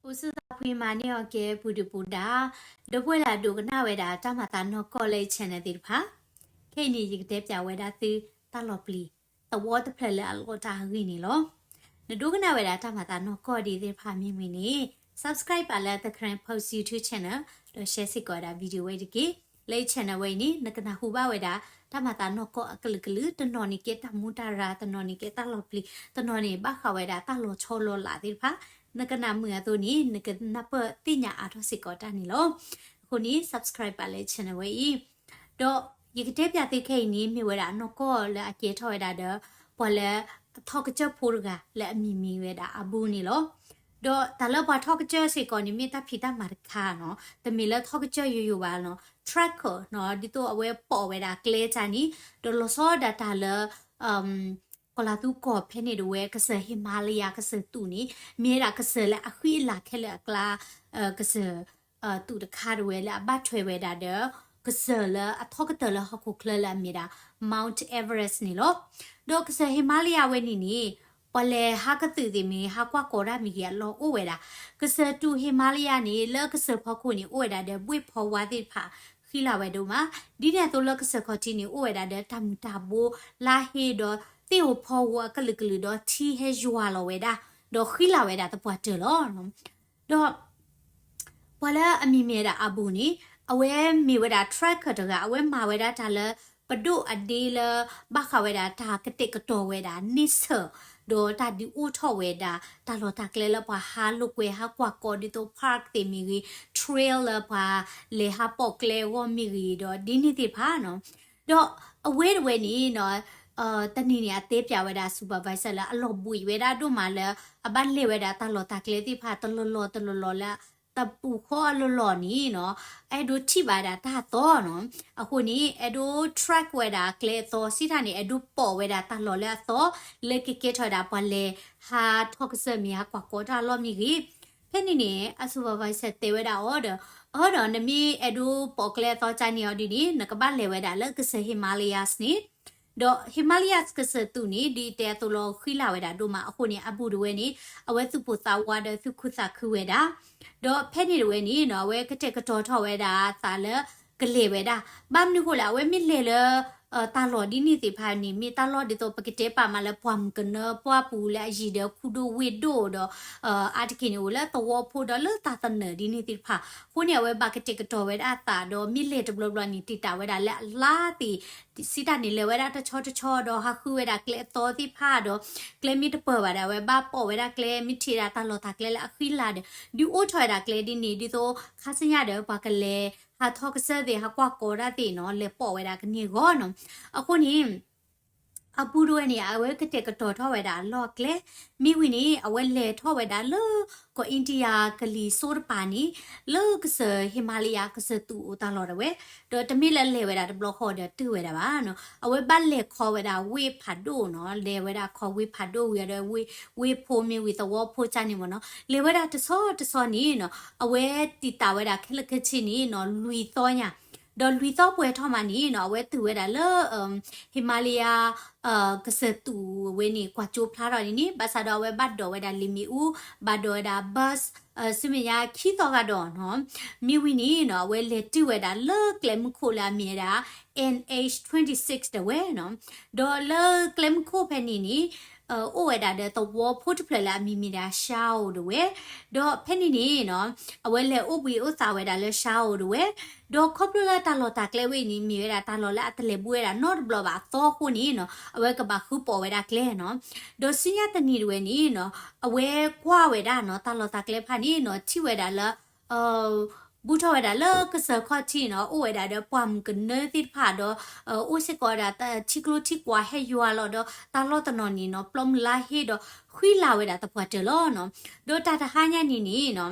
အိၣ်ဆူၣ်သးဖှံမၤန့ၢ်အီၤကဲ ပူၤဒုၣ်ပူၤဒါ, ဒီပုၢ်ဝဲၢ်လၢအဒိကနၣ်ဝဲဒၣ်တၢ်မၤသးနီၢ်ကီၢ်လၢ channel သ့ၣ်တဖၣ်, ခဲအံၤန့ၣ် ယကတဲပၠးဝဲဒၣ်သုတၢ်လီၤပျံၤ သဝီတဖျၢၣ်လၢအလီၤတၢ်အဂ့ၢ်န့ၣ်လီၤ. နဒိကနၣ်ဝဲဒၣ်တၢ်မၤသးနီၢ်ကီၢ်ဒ်သ့ၣ်တဖၣ်မ့ၢ်ဝံၤန့ၣ် subscribe ပာ်လၢ The Karen Post YouTube channel ဒီး share စ့ၢ်ကီးဝဲဒၣ် video ဝဲတက့ၢ်. လၢ channel ဝဲအံၤန့ၣ် နကနၢ်ဟူဘၣ်ဝဲဒၣ် တၢ်မၤသးနီၢ်ကီၢ်အကလုာ်ကလုာ်, တနီၤန့ၣ်ကဲတၢ်မူတၢ်ရၤ, တနီၤန့ၣ်ကဲတၢ်လီၤပျံၤ, တနီၤန့ၣ်ဘၣ်ဃးဝဲဒၣ်တၢ်လီၤဆီလီၤလးသ့ၣ်တဖၣ်, နကနၢ်မုာ်အသိးန့ၣ် နကနၢ်ပၢၢ်သ့ၣ်ညါအါထီၣ်စ့ၢ်ကီးတၢ်န့ၣ်လီၤ. အဃိန့ၣ် subscribe ပာ်လၢ channel ဝဲအံၤ ဒီးယကတဲပၠးသုခဲအံၤန့ၣ် မ့ၢ်ဝဲဒၣ်နီၢ်ကီၢ်လၢအကဲထီၣ်ဝဲဒၣ်ဒီး ပှၤလၢအထီၣ်ကစၢၢ်ဖိတဂၤလၢအမံၤမ့ၢ်ဝဲဒၣ် Abu န့ၣ်လီၤ. ဒီးတၢ်လၢပှၤထီၣ်ကစၢၢ်စ့ၢ်ကီးန့ၣ် မ့ၢ်တၢ်ဖံးတၢ်မၤတခါနီၤ, တမ့ၢ်လၢထီၣ်ကစၢၢ်ယိယိဘၣ်နီၤ, tracker နီၤ, ဒ်သိးအဝဲပိာ်ဝဲဒၣ်ကျဲတၢ်န့ၣ်, ဒီးလီၤဆီဒၣ်တၢ်လၢ ကီၤလၤသူကီၢ်ဖဲန့ၣ်တဝဲ ကစၢၢ် Himalaya ကစၢၢ်သူးန့ၣ် မ့ၢ်ဝဲဒၣ်ကစၢၢ်လၢအဃံအလၤခဲလၢာ်အကျါ ကစၢၢ် သူးတခါတဝဲလၢအဘၣ်ထွဲဝဲဒၣ်ဒီး ကစၢၢ်လၢအထီၣ်ကတၢၢ်လၢဟီၣ်ခိၣ်ချၢလၢအမ့ၢ်ဒၣ် Mount Everest န့ၣ်လီၤ. ဒီးကစၢၢ် Himalaya ဝဲန့ၣ်န့ၣ် ပှၤလဲၤဟးကသုးသ့ၣ်မ့ၢ်ဂ့ၤ ဟးကွၢ်ကီးတၢ်မ့ၢ်ဂ့ၤ အလီၢ်အိၣ်ဝဲဒၣ်. ကစၢၢ်သူး Himalaya န့ၣ် လၢကစၢၢ်ဖီခိၣ်န့ၣ် အိၣ်ဝဲဒၣ်ဒီးဘှ့ၣ်ဖီဝါသ့ၣ်တဖၣ် ဃံလၤဝဲဒိၣ်မး, ဒ်န့ၣ်အသိးလၢကစၢၢ်ခီၣ်ထံးန့ၣ် အိၣ်ဝဲဒၣ်ဒီးတၢ်မုၢ်တၢ်ဘိလါဟ့ဒီး သ့ၣ်ဧိၤဖီဧိၤအကလုာ်ကလုာ်ဒီးထံဟဲယွၤလီၤဝဲဒၣ်, ဒီးဃံလၤဝဲဒၣ်သပှၢ်တၢၢ်လီၤ. ဒီး ပှၤလၢအမံၤမ့ၢ်ဝဲဒၣ် Abu န့ၣ် အဝဲမ့ၢ်ဝဲဒၣ် tracker တဂၤ, အဝဲမၤဝဲဒၣ်တၢ်လၢ ပဒိၣ်အဒ့လၢ ဘၣ်ဃးဝဲဒၣ်တၢ်ကတဲာ်ကတီၤဝဲဒၣ်န့ဆၢၣ်, ဒီးတၢ်ဒုးအိၣ်ထီၣ်ဝဲဒၣ် တၢ်လီၢ်တၢ်ကျဲလၢပှၤဟးလိာ်ကွဲဟးကွၢ်ကီးဒ်သိး park သ့ၣ်မ့ၢ်ဂ့ၤ, trail လၢပှၤလဲၤဟးပိာ်ကျဲအဂီၢ်မ့ၢ်ဂ့ၤဒီးဒ်န့ၣ်သ့ၣ်တဖၣ်နီၤ. ဒီးအဝဲတဝဲန့ၣ်နီၤ တနံၤန့ၣ် အတဲပၠးဝဲဒၣ် supervisor လၢအလီၤဘှံးဝဲဒၣ်ဒိၣ်မးလၢ အဘၣ်လဲၤဝဲဒၣ်တၢ်လီၢ်တၢ်ကျဲသ့ၣ်တဖၣ်တလီၢ်လီၢ်တလီၢ်လီၢ်လၢ တပူၤဃီအလီၢ်လီၢ်န့ၣ်နီၤ အဲၣ်ဒိးထံၣ်ဘၣ်ဒၣ်တၢ်သီနီၤ. အဃိန့ၣ် အဲၣ်ဒိး track ဝဲဒၣ်ကျဲအသီ စံးတၢ်န့ၣ် အဲၣ်ဒိးပိာ်ဝဲဒၣ်တၢ်လီၢ်လၢအသီ လၢကကဲထီၣ်ဝဲဒၣ်ပှၤလဲၤဟးထီၣ်ကစၢၢ်မ့ၢ်ဟးကွၢ်ကီးတၢ်အလီၢ်မ့ၢ်ဂ့ၤ. ဖဲန့ၣ်န့ၣ် အ supervisor တဲဝဲဒၣ်အီၤဒီး အၢဒီး နမ့ၢ်အဲၣ်ဒိးပိာ်ကျဲအသီကန့ၣ်အီၤဒ်န့ၣ် နကဘၣ်လဲၤဝဲဒၣ်လၢကစၢၢ် Himalayas န့ၣ် ဒီး Himalayas ကစၢၢ်သူးန့ၣ် ဒ်တဲအသိးလီၤဃံလၤဝဲဒၣ်ဒိၣ်မးအဃိန့ၣ် Abu တဝဲန့ၣ် အဝဲသူၣ်ပိၢ်သးဝးဒီးသူၣ်ခုသးခုဝဲဒၣ် ဒီးဖဲန့ၣ်တဝဲန့ၣ်နီၤ အဝဲကတဲာ်ကတီၤထီၣ်ဝဲဒၣ်အသးလၢ ကလဲၤဝဲဒၣ်. ဘၣ်မနုၤဃိလဲၣ် အဝဲမ့ၢ်လဲၤလၢ တၢ်လီၢ်ဒ်န့ၣ်သ့ၣ်တဖၣ်န့ၣ် မ့ၢ်တၢ်လီၢ်ဒ်သိးပကတဲပာ်မးလၢပှၢ်မုၢ်ကနၢပှၢ်ပူၤလၢအယံၤဒီးခူဒိၣ်ဝ့ၢ်ဒိၣ်ဒီး အါတက့ၢ်န့ၣ် အိၣ်လၢသဝီဖိဒီးလၢတၢ်သနၢၣ်ဒ်န့ၣ်သ့ၣ်တဖၣ်. အဃိန့ၣ် အဝဲဘၣ်ကတဲာ်ကတီၤဝဲဒၣ်အသးဒီး မ့ၢ်လဲၤတဘျီဘျီန့ၣ် တံာ်တာ်ဝဲဒၣ်လၢအလါသ့ၣ် စံးတၢ်န့ၣ် လဲၤဝဲဒၣ်တဆီတဆီဒီး ဟးဃုဝဲဒၣ်ကျဲအသီသ့ၣ်တဖၣ်ဒီး ကျဲမ့ၢ်တပၢၢ်ဘၣ်ဒီး အဝဲဘၣ်ပိာ်ဝဲဒၣ်ကျဲ မ့ၢ်ထံၣ်ဒၣ်တၢ်လီၢ်တၢ်ကျဲလၢအဃံလၤဒီး ဒုးအိၣ်ထီၣ်ဝဲဒၣ်ကျဲဒ်န့ၣ် ဒ်သိးခါဆူညါဒီး ပှၤကလဲၤဟးထီၣ်ကစၢၢ်သ့ၣ် ဟးကွၢ်ကီးတၢ်သ့ၣ်နီၤ လဲၤပိာ်ဝဲဒၣ်ကန့ၢ်အဂီၢ်နီၤ. အဃိန့ၣ် Abu တဝဲန့ၣ် အဝဲကတဲာ်ကတီၤထီၣ်ဝဲဒၣ်အလီၢ်အကျဲ မ့ၢ်ဝံၤန့ၣ် အဝဲလဲၤထီၣ်ဝဲဒၣ်လၢကီၢ် India ကလံၤစိးတပၤန့ၣ် လၢကစၢၢ် Himalaya ကစၢၢ်သူးအိၣ်တၢ်လီၢ်တဝဲ ဒီးတမ့ၢ်လၢလဲၤဝဲဒၣ်တဘျီဃီဒီးတုၤဝဲဒၣ်ဘၣ်နီၤ. အဝဲဘၣ်လဲၤခီဝဲဒၣ်ဝ့ၢ်ဖးဒိၣ်နီၤ လဲၤဝဲဒၣ်ခီဝ့ၢ်ဖးဒိၣ်ဝံၤဒီး ဝ့ၢ်ဖိမ့ၢ်ဝံၤသဝီဖိကန့ၣ်မ့ၢ်နီၤ လဲၤဝဲဒၣ်တဆီတဆီန့ၣ်နီၤ အဝဲတံာ်တာ်ဝဲဒၣ်ခဲလၢာ်ခဲဆ့န့ၣ်နီၤ လွံၢ်သီညါ ဒီးလွံၢ်သီပှဲၤထီၣ်မးန့ၣ်နီၤ အဝဲတုၤဝဲဒၣ်လၢ Himalaya ကစၢၢ်သူးဝဲန့ၣ် ကွၢ်ကၠိဖျါထီၣ်ဒ်န့ၣ် ဘၣ်ဆၣ်ဒီးအဝဲဘၣ်ဒိးဝဲဒၣ်လံာ်မ့ၣ်အူ ဘၣ်ဒိးဝဲဒၣ် bus ဆူမဲာ်ညါခံသီဂၤဒီးနီၤ မ့ၢ်ဝံၤန့ၣ်နီၤ အဝဲလဲၤတုၤဝဲဒၣ်လၢကျဲမုၢ်ခိၣ်လၢအမ့ၢ်ဝဲဒၣ် NH twenty-six တဝဲနီၤ ဒီးလၢကျဲမုၢ်ခိၣ်ဖဲန့ၣ်န့ၣ် အိၣ်ဝဲဒၣ်ဒီးသဝီဖိတဖျၢၣ်လၢအမံၤမ့ၢ်ဒၣ် Shao တဝဲ ဒီးဖဲန့ၣ်န့ၣ်နီၤ အဝဲလဲၤအိၣ်ဘှံးအိၣ်သါဝဲဒၣ်လၢ Shao တဝဲ ဒီးခီဖျိလၢတၢ်လီၢ်တၢ်ကျဲဝဲအံၤန့ၣ် မ့ၢ်ဝဲဒၣ်တၢ်လီၢ်လၢအတလဲၤဘူးဝဲဒၣ်နီတဘျီဘၣ်အသီအဃိန့ၣ်နီၤ အဝဲကဘၣ်ဃုပိာ်ဝဲဒၣ်ကျဲနီၤ ဒီးဆူညါတနံၤတဝဲန့ၣ်နီၤ အဝဲကွၢ်ဝဲဒၣ်နီၤ တၢ်လီၢ်တၢ်ကျဲတဖၣ်န့ၣ်နီၤ ထံၣ်ဝဲဒၣ်လၢ ဘူးထီၣ်ဝဲဒၣ်လၢကစၢၢ်ခီၣ်ထံးနီၤ အိၣ်ဝဲဒၣ်ဒီးပှၢ်မုၢ်ကနၢသ့ၣ်တဖၣ်ဒီး အိၣ်စ့ၢ်ကီးဝဲဒၣ်ထံကျိထံကွၢ်ဟဲယွၤလီၤဒီး တၢ်လီၢ်တနီၤန့ၣ်နီၤ ပျီမုၢ်လါဟ့ဒီး ဃံလၤဝဲဒၣ်သပှၢ်တၢၢ်လီၤနီၤ ဒီးတၢ်တဟါညါန့ၣ်န့ၣ်နီၤ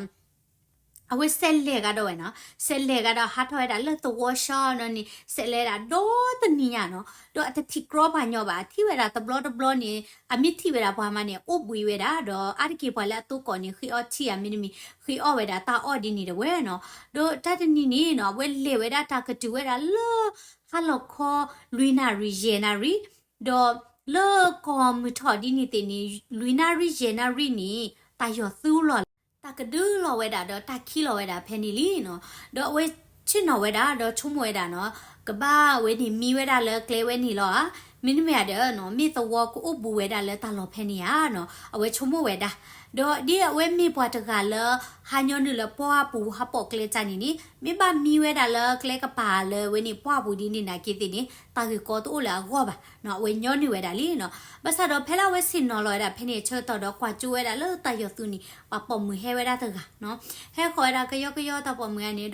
အဝဲစဲးလဲၤကဒီးဝဲနီၤ စဲးလဲၤကဒီးဟးထီၣ်ဝဲဒၣ်လၢသဝီ Shao နီၤန့ၣ် စဲးလဲၤဒၣ်ဒီတနံၤညါနီၤ ဒီးအတထံၣ်ကြီပှၤညီဘၣ် ထံၣ်ဝဲဒၣ်တဘျီတဘျီန့ၣ် အမ့ၢ်ထံၣ်ဝဲဒၣ်ပှၤမးန့ၣ် အိၣ်ဘှံးဝဲဒၣ် ဒီးအါတက့ၢ်ပှၤလၢအသိကီးန့ၣ် ဃ့အီထံၣ်ဧါမ့တမ့ၢ် ဃ့အီၣ်ဝဲဒၣ်တၢ်အီၣ်ဒ်န့ၣ်တဝဲနီၤ ဒီးတၢ်တနံၤန့ၣ်နီၤ အဝဲလဲၤဝဲဒၣ်တၢ်ကတုၤဝဲဒၣ်လၢ ဟါလီၤခီ လွံၢ်နၣ်ရံၣ် ယဲၢ်နၣ်ရံၣ် ဒီးလၢကီၢ်မုၢ်ထီၣ်ဒ်န့ၣ်သ့ၣ်န့ၣ် လွံၢ်နၣ်ရံၣ် ယဲၢ်နၣ်ရံၣ်န့ၣ် တၢ်ယီၤသူလီၤလၢ ကဒုလီၤဝဲဒၣ်ဒီးတၢ်ခံလီၤဝဲဒၣ်ဖဲန့ၣ်လံနီၤ. ဒီးအဝဲဆ့ၣ်နီၤဝဲဒၣ် ဒီးဆိကမိၣ်ဝဲဒၣ်နီၤ, ကဘၣ်ဝဲန့ၣ်မံဝဲဒၣ်လၢကျဲဝဲန့ၣ်လီၤဧါ. မ့တမ့ၢ်ဧါဒီးနီၤ မ့ၢ်သဝီကအိၣ်ဘူးဝဲဒၣ်လၢတၢ်လီၢ်ဖဲန့ၣ်ဧါနီၤ, အဝဲဆိကမိၣ်ဝဲဒၣ်. ဒီးဒ်အဝဲမ့ၢ်ပှၤတဂၤလၢ ဟးညီနုၢ်လၢပှၢ်ပူၤဟးပိာ်ကျဲတၢ်န့ၣ်န့ၣ် မ့ၢ်ဘၣ်မံဝဲဒၣ်လၢကျဲကပၤလၢဝဲန့ၣ် ပှၢ်ပူၤဒ်န့ၣ်နာ်က့သ့ၣ်န့ၣ် တၢ်ဂ့ၢ်ကီတအိၣ်လၢအဂီၢ်ဘၣ်နီၤ, အဝဲညီနုၢ်ဝဲဒၣ်လံနီၤ. ဘၣ်ဆၣ်ဒီးဖဲလၢအဝဲဆ့ၣ်နီၤလီၤဝဲဒၣ်ဖဲန့ၣ်အဆၢကတီၢ်ဒီး ကွၢ်ကၠိဝဲဒၣ်လၢတၢ်ယီၤသုးန့ၣ် ပှၤပိာ်မုၣ်ဟဲဝဲဒၣ်တဂၤနီၤ, ဟဲဃီၤဝဲဒၣ်ကယီကယီတၢ်ပိာ်မုၣ်ဂၤန့ၣ်ဒီး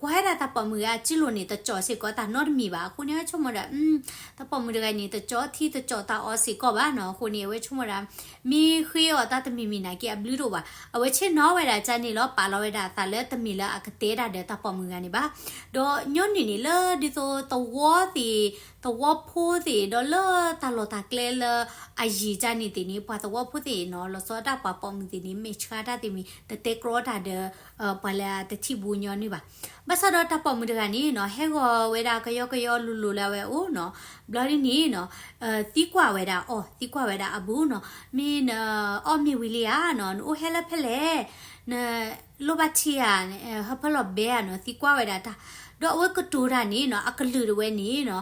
ကွၢ်ဝဲဒၣ်တၢ်ပိာ်မုၣ်ဂၤအစုလိၤန့ၣ် တကၠီၣ်စ့ၢ်ကီးတၢ်နီတမံၤဘၣ်. အဃိန့ၣ် ဆိကမိၣ်ဒီး တၢ်ပိာ်မုၣ်တဂၤန့ၣ် တကၠီၣ်ထံတကၠီၣ်တၢ်အီစ့ၢ်ကီးဘၣ်နီၤ. အဃိန့ၣ် အဝဲဆိကမိၣ်ဒၣ် မ့ၢ်ဃ့အီၤတၢ်တမံၤမံၤနာ်က့ အဘျုးတအိၣ်ဘၣ်. အဝဲဆ့ၣ်နီၤဝဲဒၣ်ကန့ၣ်လီၤ, ပာ်လီၤဝဲဒၣ်အသးလၢတမ့ၢ်လၢအကတဲဒၣ်ဒီးတၢ်ပိာ်မုၣ်ဂၤန့ၣ်ဘၣ်. ဒီးညီနုၢ်န့ၣ်လၢဒ်သိးသဝီသ့ၣ်, သဝီဖိသ့ၣ်, ဒီးလၢတၢ်လီၢ်တၢ်ကျဲလၢအယံၤကန့ၣ်သ့ၣ်န့ၣ် ပှၤသဝီဖိသ့ၣ်နီၤ, လီၤဆီဒၣ်တၢ်ပှၤပိာ်မုၣ်သ့ၣ်န့ၣ် မ့ၢ်ဆှၢတၢ်သ့ၣ်မ့ၢ် တတဲကြီတၢ်ဒီး ပှၤလၢအတထံၣ်ဘူးညီနုၢ်ဘၣ်. ဘၣ်ဆၣ်ဒီးတၢ်ပိာ်မုၣ်တဂၤန့ၣ်နီၤ ဟဲဃီၤဝဲဒၣ်ကယီကယီလိၤလိၤလၢအဝဲအိၣ်နီၤ, ဘျီဒ်န့ၣ်နီၤ သံကွၢ်ဝဲဒၣ်အီၤ, သံကွၢ်ဝဲဒၣ်အဘူးနီၤ, မ့ၢ်နအီၣ်မ့ၤဝံၤလံဧါနီၤ, နအိၣ်ဟဲလၢဖဲလဲၣ်, နလိၣ်ဘၣ်ထံဧါ, ဟၢဖၢလီၤဘဲဧါနီၤ, သံကွၢ်ဝဲဒၣ်တၢ်. ဒီးအဝဲကတိၤတၢ်န့ၣ်နီၤ အကလုၢ်တဝဲန့ၣ်နီၤ,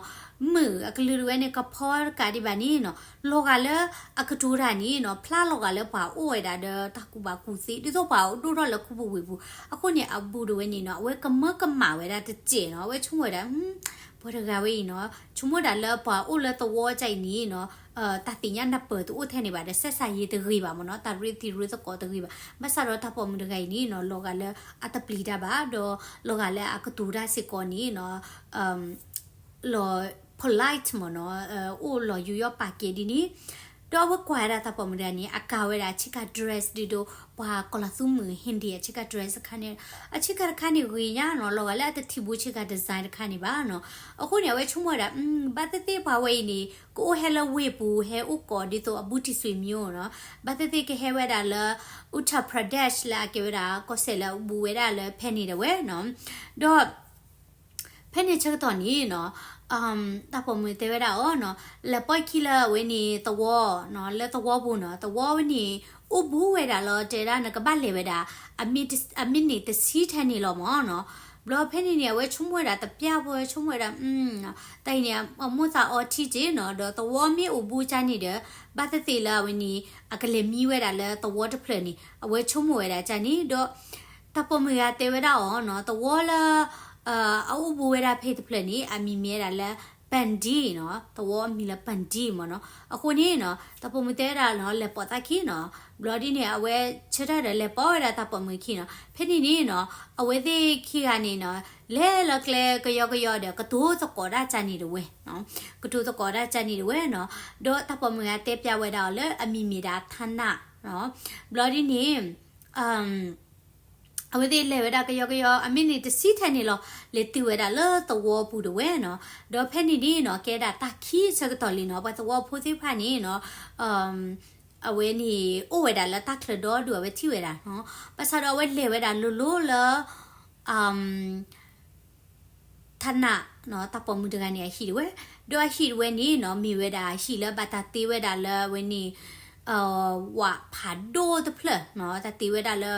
မုၢ်အကလုၢ်တဝဲန့ၣ် ကဖီတကးဒံးဘၣ်န့ၣ်နီၤ, လီၤဂာ်လၢအကတိၤတၢ်န့ၣ်နီၤ ဖျါလီၤဂာ်လၢပှၤအိၣ်ဝဲဒၣ်ဒီးတၢ်ကူၣ်ဘၣ်ကူၣ်သ့, ဒ်သိးပှၤအိၣ်ဒိၣ်ထီၣ်လၢခူပူၤဝ့ၢ်ပူၤ. အဃိန့ၣ် အဘူးတဝဲန့ၣ်နီၤ အဝဲကမၢကမၣ်ဝဲဒၣ်တစဲးနီၤ, အဝဲဆိကမိၣ်ဝဲဒၣ် ပှၤတဂၤဝဲအံၤနီၤ ဆိကမိၣ်ဒၣ်လၢပှၤအိၣ်လၢသဝီကအံၤန့ၣ်နီၤ တၢ်သ့ၣ်ညါနၢ်ပၢၢ်တအိၣ်ထဲန့ၣ်ဘၣ်ဒီး ဆက်ဆံရေးတဂ့ၤဘၣ်မ့ၢ်နီၤ, တၢ်ရ့သံရ့သကိးတဂ့ၤဘၣ်. ဘၣ်ဆၣ်ဒီးတၢ်ပိာ်မုၣ်တဂၤအံၤန့ၣ်နီၤ လီၤဂာ်လၢအတပျံၤတၢ်ဘၣ်, ဒီးလီၤဂာ်လၢအကတိၤတၢ်စ့ၢ်ကီးန့ၣ်နီၤ လီၤ polite မ့ၢ်နီၤ, အိၣ်လီၤယူးယီၣ်ပာ်ကဲဒ်န့ၣ်. ဒီးအဝဲကွၢ်ဝဲဒၣ်တၢ်ပိာ်မုၣ်တဂၤန့ၣ် အကၤဝဲဒၣ်အဆ့ကၤ dress ဒ်သိး ပှၤကီၤလီၤသူမုၣ် Hindi အဆ့ကၤ dress တခါန့ၣ်, အဆ့ကၤတခါန့ၣ်ဂ့ၤညါနီၤ, လီၤဂာ်လၢအတထံၣ်ဘူးဆ့ကၤ design တခါန့ၣ်ဘၣ်နီၤ. အဃိန့ၣ် အဝဲဆိကမိၣ်ဝဲဒၣ် ဘၣ်သ့ၣ်သ့ၣ်ပှၤဝဲအံၤန့ၣ် ကအိၣ်ဟဲလၢဝ့ၢ်ပူၤ ဟဲအိၣ်ကိးဒ်သိးအဘူးတံၢ်စွ့ၤမံၤနီၤ, ဘၣ်သ့ၣ်သ့ၣ်ကဟဲဝဲဒၣ်လၢ Uttar Pradesh လၢအကဲဝဲဒၣ်ကီၢ်စဲၣ်လၢအဘူးဝဲဒၣ်လၢဖဲန့ၣ်ဒၣ်ဝဲနီၤ. ဒီး ဖဲန့ၣ်ဆၢကတီၢ်န့ၣ်နီၤ တၢ်ပိာ်မုၣ်တဲဝဲဒၣ်အီၤနီၤ, လဲၤပိာ်ခံလၢအဝဲန့ၣ်သဝီနီၤ, လၢသဝီပူၤနီၤ, သဝီဝဲန့ၣ် အိၣ်ဘူးဝဲဒၣ်လီၤ, တဲဒၣ်နကဘၣ်လဲၤဝဲဒၣ် အမ့ၢ်တဆံထဲန့ၣ်လီၤမ့ၢ်နီၤ. ဘျီဖဲန့ၣ်န့ၣ် အဝဲဆိကမိၣ်ဝဲဒၣ်တပျၢ်ဖိ ဆိကမိၣ်ဝဲဒၣ် တၢ်အံၤန့ၣ် အမိၢ်သးအီထံက့နီၤ, ဒီးသဝီမ့ၢ်အိၣ်ဘူးကန့ၣ်ဒီး ဘၣ်သ့ၣ်သ့ၣ်လၢအဝဲန့ၣ် အကလဲၤမံဝဲဒၣ်လၢသဝီတဖျၢၣ်န့ၣ် အဝဲဆိကမိၣ်ဝဲဒၣ်ကန့ၣ်ဒီး တၢ်ပိာ်မုၣ်ဂၤတဲဝဲဒၣ်အီၤနီၤ, သဝီလၢ အအိၣ်ဘူးဝဲဒၣ်ဖဲတဖျၢၣ်န့ၣ် အမံၤမ့ၢ်ဝဲဒၣ်လၢ Pandi နီၤ, သဝီအမံၤလၢ Pandi မ့ၢ်နီၤ. အဃိန့ၣ်နီၤ တၢ်ပိာ်မုၣ်တဲဝဲဒၣ်နီၤ လဲၤပိာ်သးခံနီၤ. ဘျီဒ်န့ၣ် အဝဲဆၢထၢၣ်ဒီးလဲၤပိာ်ဝဲဒၣ်တၢ်ပိာ်မုၣ်ခံနီၤ. ဖဲန့ၣ်န့ၣ်နီၤ အဝဲသ့ၣ်ခံဂၤန့ၣ်နီၤ လဲၤလၢကျဲကယီကယီဒီး ကတိၤသကိးဒၣ်ကန့ၣ်တဝဲ, ကတိၤသကိးဒၣ်ကန့ၣ်တဝဲနီၤ. ဒီးတၢ်ပိာ်မုၣ်ဂၤတဲပျၢ်ဝဲဒၣ်အီၤလၢအမံၤမ့ၢ်ဒၣ် Tana နီၤ. ဘျီဒ်န့ၣ် အဝဲသ့ၣ်လဲၤဝဲဒၣ်ကယီကယီ အမ့ၢ်န့ၣ်တဆံထဲန့ၣ်လီၤ, လဲၤတုၤဝဲဒၣ်လၢသဝီပူၤတဝဲနီၤ. ဒီးဖဲန့ၣ်န့ၣ်နီၤ ကဲဒၣ်တၢ်ခံဆၢကတီၢ်လံနီၤ, ပှၤသဝီဖိသ့ၣ်တဖၣ်န့ၣ်နီၤ အဝဲန့ၣ်အိၣ်ဝဲဒၣ်လၢတၢ်ချၢဒီဒူၣ် အဝဲထံၣ်ဝဲဒၣ်နီၤ. ဘၣ်ဆၣ်ဒီးအဝဲလဲၤဝဲဒၣ်လိၤလိၤလၢ Tana နီၤ တၢ်ပိာ်မုၣ်တဂၤန့ၣ်အဟံၣ်တဝဲ, ဒီးအဟံၣ်တဝဲန့ၣ်နီၤ မ့ၢ်ဝဲဒၣ်ဟံၣ်လၢဘၣ်တၢ်တ့ဝဲဒၣ်လၢအဝဲန့ၣ် ဝးဖးဒိၣ်တဖျၢၣ်နီၤ, တၢ်တ့ဝဲဒၣ်လၢ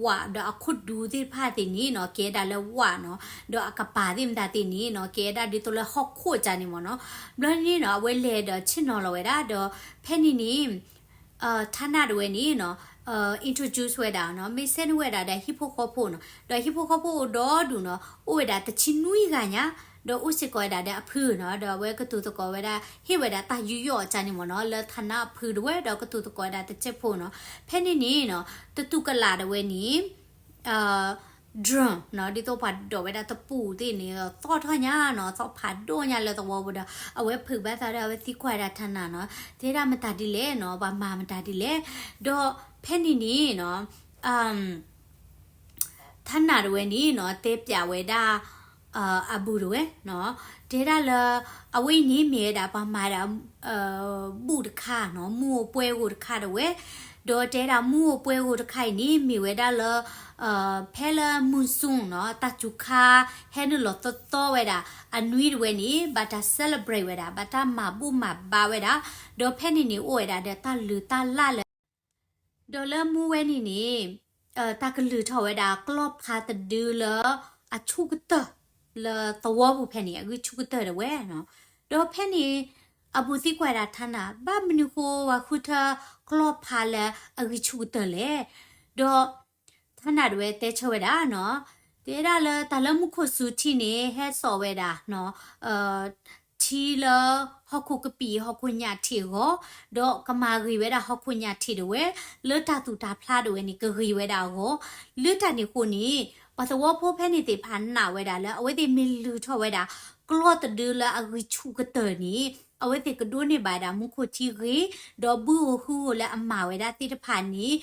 ဝး ဒီးအခိၣ်ဒူသ့ၣ်တဖၣ်သ့ၣ်န့ၣ်နီၤ ကဲဒၣ်လၢဝးနီၤ, ဒီးအကပၤသ့ၣ်မတၤသ့ၣ်န့ၣ်နီၤ ကဲဒၣ်ဒ်သိးလၢဟီၣ်ခိၣ်ကန့ၣ်မ့ၢ်နီၤ. ဘျီန့ၣ်နီၤ အဝဲလဲၤဒီးဆ့ၣ်နီၤလီၤဝဲဒၣ် ဒီးဖဲန့ၣ်န့ၣ် Tana တဝဲန့ၣ်နီၤ introduce ဝဲဒၣ်နီၤ မ့ၢ်စဲန့ၢ်ဝဲဒၣ်ဒီးဟံၣ်ဖိဃီဖိနီၤ, ဒီးဟံၣ်ဖိဃီဖိအိၣ်ဒီဒူၣ်နီၤ အိၣ်ဝဲဒၣ်တဆံနွံဂၤညါ, ဒီးအိၣ်စ့ၢ်ကီးဝဲဒၣ်ဒီးအဖုနီၤ, ဒီးအဝဲကတိၤသကိးဝဲဒၣ် ဟ့ၣ်ဝဲဒၣ်တၢ်ယူးယီၣ်ကန့ၣ်မ့ၢ်နီၤ လၢ Tana အဖုတဝဲ ဒီးကတိၤသကိးဝဲဒၣ်တစဲးဖိနီၤ. ဖဲန့ၣ်န့ၣ်နီၤ တတူၢ်ကလာ်တဝဲန့ၣ် drum နီၤ ဒ်သိးပှၤဒိးဝဲဒၣ်တပူၤသ့ၣ်န့ၣ် သီၣ်ထီၣ်ညါနီၤ သီၣ်ဖးဒိၣ်ညါလၢသဝီပူၤဒီး အဝဲဖုးဘၣ်သးဒီး အဝဲသံကွၢ်ဝဲဒၣ် Tana နီၤ တဲဒၣ်မတၤဒ်လဲၣ်နီၤ ပှၤမၤမတၤဒ်လဲၣ်. ဒီးဖဲန့ၣ်န့ၣ်နီၤ Tana တဝဲန့ၣ်နီၤ တဲပျးဝဲဒၣ် အဘူးတဝဲနီၤ တဲဒၣ်လၢ အဝဲအံၤန့ၣ်မ့ၢ်ဝဲဒၣ်ပှၤမၤဒၣ် ဘူၣ်တခါနီၤ မူးဧိၤပွဲဧိၤတခါတဝဲ, ဒီးတဲဒၣ်မူးဧိၤပွဲဧိၤတခါအံၤန့ၣ် မ့ၢ်ဝဲဒၣ်လၢ ဖဲလၢ monsoon နီၤ တၢ်စူၤခါ ဟဲနုာ်လီၤသီသီဝဲဒၣ် အနွံတဝဲန့ၣ် ဘၣ်တၢ် celebrate ဝဲဒၣ် ဘၣ်တၢ်မၤဘူၣ်မၤဘါဝဲဒၣ်, ဒီးဖဲန့ၣ်န့ၣ် အိၣ်ဝဲဒၣ်ဒီးတၢ်လုၢ်တၢ်လၢ်လၢ ဒီးလၢမူးဝဲန့ၣ်န့ၣ် တၢ်ကလုၢ်ထီၣ်ဝဲဒၣ်ကျီၢ်ဖးတဒုလၢအဆူၣ်ကတၢၢ် လၢသဝီပူၤဖဲန့ၣ် အဂံၢ်ဆူၣ်ကတၢၢ်ဒၣ်ဝဲနီၤ. ဒီးဖဲန့ၣ် အဘူးသံကွၢ်ဒၣ်ထါနၤ ဘၣ်မနုၤဃိပှၤဃုထၢကျီၢ်ဖးလၢအဂံၢ်ဆူၣ်ကတၢၢ်လဲၣ်. ဒီး ထါနၤဒၣ်ဝဲတဲဆၢဝဲဒၣ်နီၤ, တဲဒၣ်လၢတၢ်လၢမူခိၣ်စူၤထံန့ၣ် ဟဲစိာ်ဝဲဒၣ် ထံလၢဟီၣ်ခိၣ်ကပံာ်ဟီၣ်ခိၣ်ညၣ်ထံးအဂီၢ်, ဒီးကမၤဂ့ၤဝဲဒၣ်ဟီၣ်ခိၣ်ညၣ်ထံးဒၣ်ဝဲ, လၢတၢ်သူၣ်တၢ်ဖျါဒၣ်ဝဲန့ၣ် ကဂ့ၤဝဲဒၣ်အဂီၢ်, လၢတၢ်န့ၣ်အဃိန့ၣ် ပှၤသဝီဖိဖဲန့ၣ်သ့ၣ်တဖၣ်နာ်ဝဲဒၣ်လၢ အဝဲသ့ၣ်မ့ၢ်လုၢ်ထီၣ်ဝဲဒၣ် ကျီၢ်တဒုလၢအဂံၢ်ဆူၣ်ကတၢၢ်န့ၣ် အဝဲသ့ၣ်ကဒိးန့ၢ်ဘၣ်ဒၣ်မူခိၣ်ထံဂ့ၤ, ဒီးဘုဧိၤဟုဧိၤလၢအမၤဝဲဒၣ်သ့ၣ်တဖၣ်န့ၣ်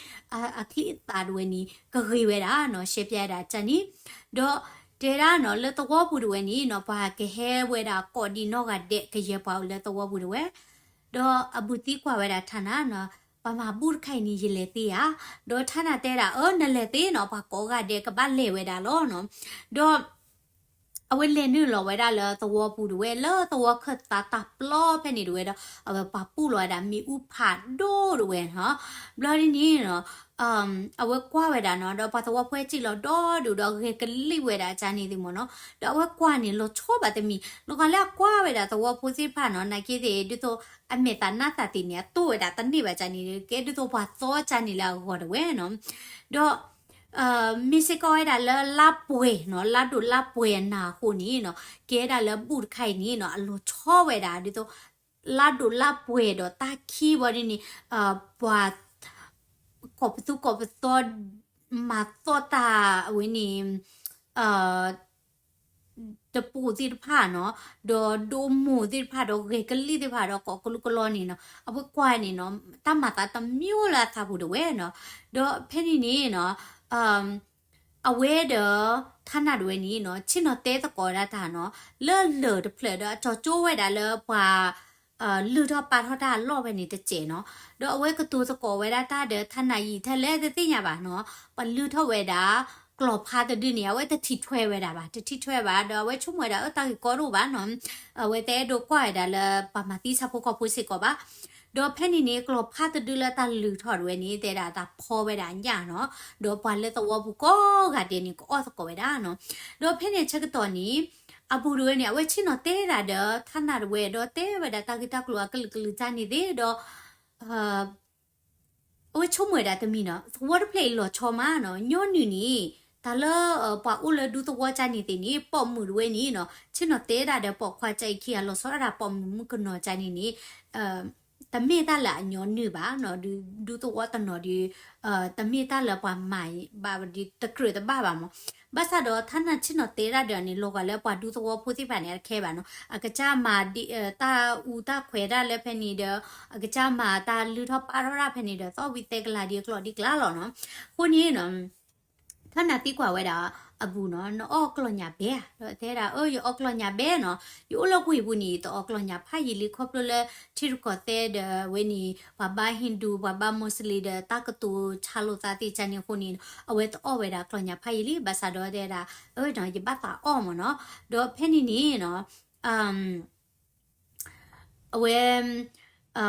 အချံအသၣ်ဒၣ်ဝဲန့ၣ် ကဂ့ၤဝဲဒၣ်နီၤ, ရှဲပၠးဒၣ်တၢ်န့ၣ်, ဒီးတဲဒၣ်နီၤ လၢသဝီပူၤဒၣ်ဝဲန့ၣ်နီၤ ပှၤကဟဲဝဲဒၣ်ကိးဒံးနီၢ်ဂၤဒဲး ကယဲၢ်ပှၤအိၣ်လၢသဝီပူၤဒၣ်ဝဲ, ဒီးအဘူးသံကွၢ်ဝဲဒၣ်ထါနၤနီၤ, ပှၤမၤဘူၣ်တခါအံၤန့ၣ် ယလဲၤသ့ဧါ, ဒီးထါနၤတဲဒၣ် အၢ နလဲၤသ့နီၤ, ပှၤကိးဂၤဒဲးကဘၣ်လဲၤဝဲဒၣ်လီၤနီၤ, ဒီး အဝဲလဲၤနုာ်လီၤဝဲဒၣ်လၢသဝီပူၤဒၣ်ဝဲ, လၢသဝီခၢၣ်သးတၢ်ပျီဖဲန့ၣ်ဒၣ်ဝဲဒီး အဝဲပှၤပူၣ်လီၤဝဲဒၣ်မ့ၣ်အူဖးဒိၣ်ဒၣ်ဝဲနီၤ, ဘျီဒ်န့ၣ်နီၤ အဝဲကွၢ်ဝဲဒၣ်နီၤ, ဒီးပှၤသဝီဖိစံၣ်လီၤဒီဒူၣ်ဒီးဂဲၤကလံၣ်ဝဲဒၣ်ကန့ၣ်သ့ၣ်မ့ၢ်နီၤ, ဒီးအဝဲကွၢ်န့ၣ်လီၤဆီဘၣ်တမံၤ, လီၤဂာ်လၢအကွၢ်ဝဲဒၣ်သဝီဖိသ့ၣ်တဖၣ်နီၤ, နာ်က့သ့ၣ် ဒ်သိးအမဲာ်သးနါသးသ့ၣ်န့ၣ် အတိၢ်ဝဲဒၣ်တန့ၢ်ဘၣ်ကန့ၣ်, ကဲဒ်သိးပှၤသီကန့ၣ်လၢအဂီၢ်ဒၣ်ဝဲနီၤ, ဒီး မ့ၢ်စ့ၢ်ကီးဝဲဒၣ်လၢလါပှဲၤနီၤ, လါဒိၣ်လါပှဲၤအနၤအဃိန့ၣ်နီၤ, ကဲဒၣ်လၢဘူၣ်တခါအံၤန့ၣ်နီၤ အလီၤဆီဝဲဒၣ် ဒ်သိး လါဒိၣ်လါပှဲၤဒီးတၢ်ခံဘီဒ်န့ၣ် ပှၤ ကိးပသူကိးပသီ မၤသီၣ်တၢ်အဝဲန့ၣ် တပိာ်သ့ၣ်တဖၣ်နီၤ, ဒီးဒိးမိၢ်သ့ၣ်တဖၣ် ဒီးဂဲၤကလံၣ်သ့ၣ်တဖၣ် ဒီးကိးကလုာ်ကလီန့ၣ်နီၤ, အဝဲကွၢ်န့ၣ်နီၤ တၢ်မၤသးတမံၤလၢအသးပူၤဒၣ်ဝဲနီၤ, ဒီးဖဲန့ၣ်န့ၣ်နီၤ အဝဲဒီး ထါနၤဒၣ်ဝဲန့ၣ်နီၤ ဆ့ၣ်နီၤတဲသကိးဒၣ်တၢ်နီၤ, လၢလၢၢ်တဖျၢၣ်ဒီးအကၠီၤကၠိဝဲဒၣ်လၢပှၤ လုၢ်ထီၣ်ပာ်ထီၣ်တၢ်အလီၢ်ဖဲန့ၣ်တစဲးနီၤ, ဒီးအဝဲကတိၤသကိးဝဲဒၣ်တၢ်ဒီးထါနၤယံာ်ထဲလဲၣ်တသ့ၣ်ညါဘၣ်နီၤ, ပှၤလုၢ်ထီၣ်ဝဲဒၣ် ကျီၢ်ဖးတဒုန့ၣ် အဝဲတထံၣ်ထွဲဝဲဒၣ်ဘၣ်, တထံၣ်ထွဲဘၣ်, ဒီးအဝဲဆိကမိၣ်ဝဲဒၣ် အၢ တၢ်ဂ့ၢ်ကီဒိၣ်ဘၣ်နီၤ, အဝဲတအဲၣ်ဒိးကွၢ်ဝဲဒၣ်လၢပှၤမၤသံဆၣ်ဖိကီၢ်ဖိစ့ၢ်ကီးဘၣ် ဒီးဖဲန့ၣ်န့ၣ် ကျီၢ်ဖးတဒုလၢတၢ်လုၢ်ထီၣ်ဒၣ်ဝဲန့ၣ် တဲဒၣ်တၢ်ဖီဝဲဒၣ်ညၣ်နီၤ, ဒီးပှၤလၢသဝီပူၤကိးဂၤဒဲးန့ၣ် ကအီၣ်သကိးဝဲဒၣ်နီၤ, ဒီးဖဲန့ၣ်ဆၢကတီၢ်န့ၣ် အဘူးဒၣ်ဝဲန့ၣ် အဝဲဆ့ၣ်နီၤတဲဒၣ်ဒီးထါနၤဒၣ်ဝဲ ဒီးတဲဝဲဒၣ်တၢ်ဂ့ၢ်တၢ်ကျိၤအကလုာ်ကလုာ်ကန့ၣ်သ့ၣ်ဒီး အဝဲဆိကမိၣ်ဝဲဒၣ်တမံၤနီၤ, သဝီတဖျၢၣ်အံၤလီၤဆီမးနီၤ, ညီနုၢ်န့ၣ် တၢ်လၢ ပှၤအိၣ်လၢဒူသဝီကန့ၣ်သ့ၣ်န့ၣ် ပိာ်မုၣ်ဒၣ်ဝဲန့ၣ်နီၤ, ဆ့ၣ်နီၤတဲဒၣ်ဒီးပိာ်ခွါကအံၤခံဂၤလီၤဆီဒၣ်တၢ်ပိာ်မုၣ်မုၣ်ကနီၤကန့ၣ်န့ၣ် တမ့ၢ်တၢ်လၢအညီနုၢ်ဘၣ်နီၤ, ဒူသဝီတနီၤဒီး တမ့ၢ်တၢ်လၢပှၤမၤဘၣ်ဒီးတကြၢးတဘၣ်ဘၣ်မး, ဘၣ်ဆၣ်ဒီးထါနၤဆ့ၣ်နီၤတဲဒၣ်ဒီးန့ၣ် လီၤဂာ်လၢပှၤဒူသဝီဖိသ့ၣ်တဖၣ်န့ၣ် အတခဲဘၣ်နီၤ, အကစၢ်မၤတၢ်အူတၢ်ခွဲးဒၣ်လၢဖဲန့ၣ်ဒီး အကစၢ်မၤတၢ်လုၢ်ထီၣ်ပာ်ထီၣ်ဒၣ်ဖဲန့ၣ်ဒီး သီၣ်ဝံၤသဲကလၤဒ်အကျိၤဒ်ကျါလီၤနီၤ, အဃိန့ၣ်နီၤ ထါနၤသံကွၢ်ဝဲဒၣ်အဘူးနီၤ, နအီၣ်ကျီၢ်ညၣ်ဘဲဧါ, ဒီးတဲဒၣ် အၢ ယအီၣ်ကျီၢ်ညၣ်ဘဲနီၤ, ယအိၣ်လၢဝ့ၢ်ပူၤန့ၣ် တအီၣ်ကျီၢ်ညၣ်ဖးယံာ်လံ ခီဖျိလၢ ထံရူၢ်ကီၢ်သဲးဒီးဝဲန့ၣ် ပှၤဘါဟ့ၣ်ဒူ ပှၤဘါမူးစလ့ၣ်ဒီး တၢ်ကတိၤဆါလိာ်သးသ့ၣ်ကန့ၣ်အဃိန့ၣ် အဝဲတအီၣ်ဝဲဒၣ်ကျီၢ်ညၣ်ဖးယံာ်လံ, ဘၣ်ဆၣ်ဒီးတဲဒၣ် အၢ ယဘၣ်သးအီၣ်မ့ၢ်နီၤ, ဒီးဖဲန့ၣ်န့ၣ်နီၤ အဝဲ